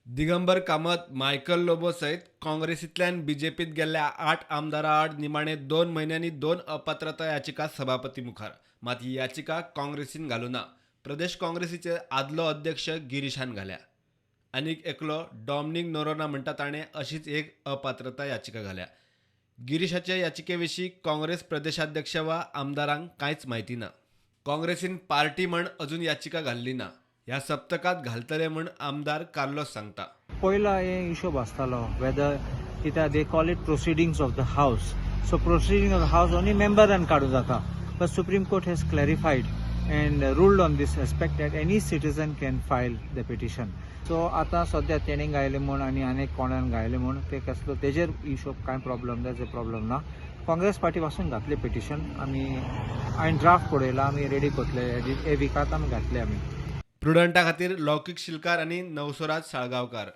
Digambar Kamat, Michael Lobo सयत काँग्रेसींतल्यान बीजेपीत गेल्ल्या आठ आमदारां आड निमाणे 2 म्हयन्यांनी दोन अपात्रता याचिका सभापती मुखार. मात ही याचिका काँग्रेसीन घालूं ना. प्रदेश काँग्रेसीचे आदलो अध्यक्ष गिरीशान घाल्या. आनीक एकलो डॉमनिक नोरोना म्हणटा ताणें अशीच एक अपात्रता याचिका घाल्या. गिरीशाचे याचिके विशीं काँग्रेस प्रदेशाध्यक्ष वा आमदारांक कांयच म्हायती ना. काँग्रेसीन पार्टी म्हण अजून याचिका घाल्ली ना. ह्या सप्तकात घालतले म्हण आमदार कार्लोस सांगता. पयलो हे हिशोब आसतालो वेदर कित्याक they call it proceedings of the house. So proceeding of the house only मेंबरान काडूं जाता, but Supreme Court has clarified and ruled on this aspect that any citizen can file the petition. So आतां सद्या तेणें घायलें म्हूण आनी आनीक कोणान घायलें म्हूण ते कसलो तेजेर हिशोब कांय प्रॉब्लम, तेजो प्रॉब्लम ना. काँग्रेस पार्टी पासून घातले पिटिशन आमी. हांवें ड्राफ्ट पळयला. आमी रेडी करतले. हे विकात आमी घातले आमी. प्रुडंटा खातीर लौकीक शिलकार आनी नवसोराज साळगांवकार.